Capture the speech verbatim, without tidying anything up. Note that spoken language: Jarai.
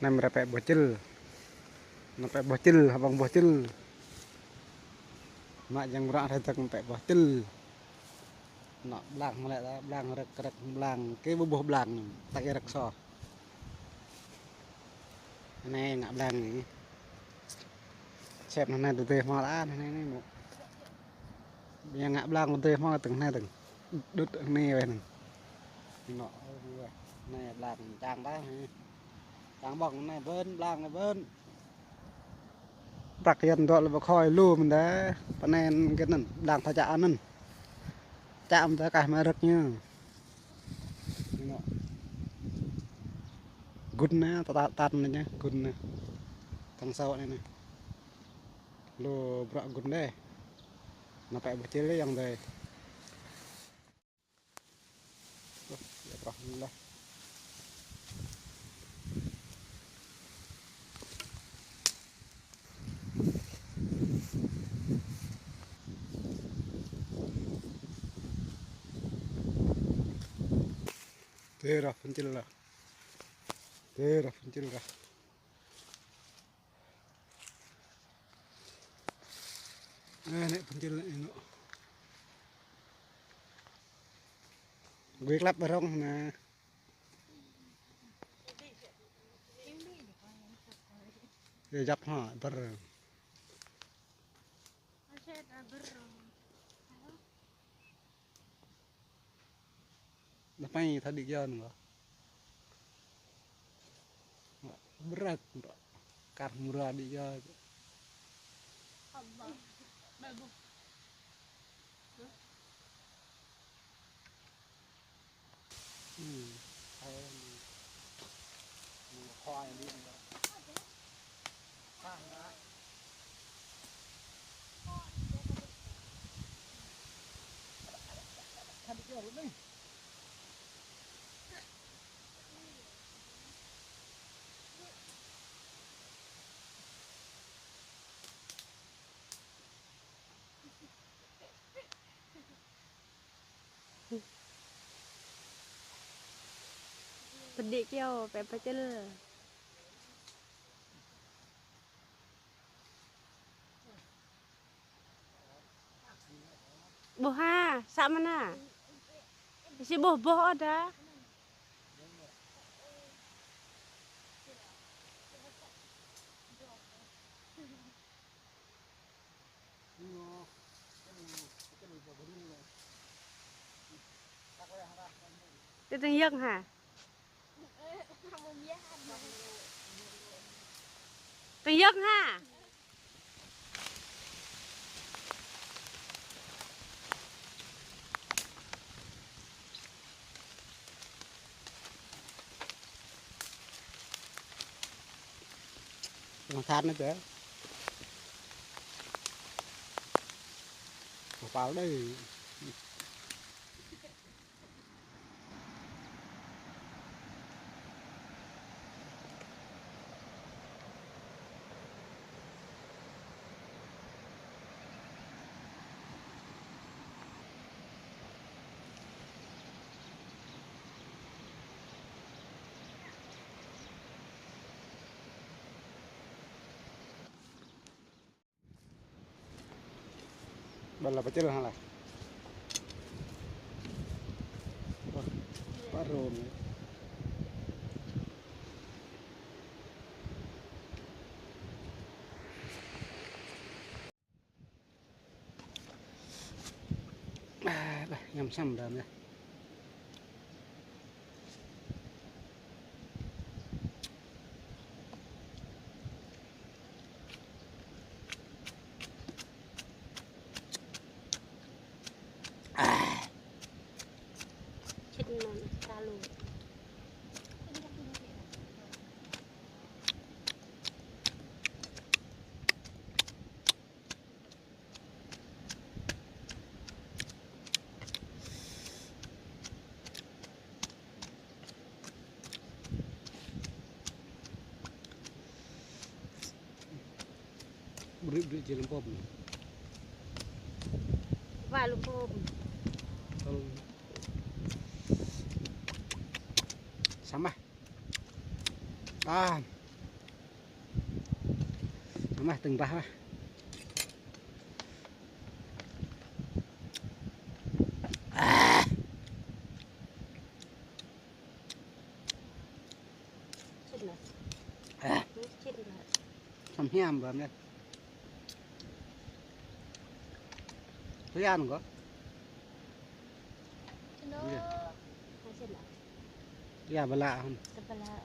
Anai mơ̆ ră pĕ boh čil. Anai pĕ boh čil, hơbăng boh čil. Mă jang bruă ră tơ̆k pĕ boh čil. Anai blang mă lĕ ta, blang rơ̆k, rơ̆k blang, kơ boh boh blang, ta kơ rơ̆k soh. Anai ngă blang anai. Sep anai anai tơdơi hmâo ta, anai anai mơ̆. Ƀing ngă blang tơdơi hmâo tơ̆ng anai tơ̆ng. Đŭt anai weh anai. Anai, anai blang čang ta anai. Čang ƀơ̆ng anai bơ̆n, blang anai bơ̆n. Prăk Yuan dŏ lĕ ƀu khŏi lu mơ̆n đa. Pơ anai kơ anŭn, blang tha čă anŭn. Čă mơ̆n đa kah mă rơ̆k ñu. Anai. Gŭn anai, tat, tat anai ñu, gŭn anai. Tơ̆ng sâu anai anai. Lu bruă gŭn đeh. Anai pĕ boh čil yang đeh. Ơ, ya prah anai lah. Tơrah pơnčil lah. Tơrah pơnčil lah. Ơ, anai pơnčil anai anŭn. Gui klăp ƀơi rŏng anai. Ơ, djăp hă, ƀơi rŏng. Đa pơ anai tha đĭ yơh anŭn. Brăk, kar mơra đĭ yơh. Hmm. Pơđĭ kyâo, pĕ pơčil. Ƀuh ha, sa mơ̆n ha. Ih ƀuh ƀuh ôh đa. Tơ tơ̆ng yơ̆ng ha. Tơ̆ng yơ̆ng ha. Tơ̆ng than anai tơ. Kơpal đơi. Ƀơi lah pơčil hă lah. Wah, pơrun. Ah, ƀah, ñăm săm đam yơh. Brư̆ brư̆ jing lơmpom. Wah lơmpom. Tơl. Samah. Ah. Mah tơ̆ng bah mah. Sĭt nă. Sĭt nă. Săm hiam bơm nă. Tui ăn kơ. Sĭt nă. Tui ăn bơla hăm. Bơla.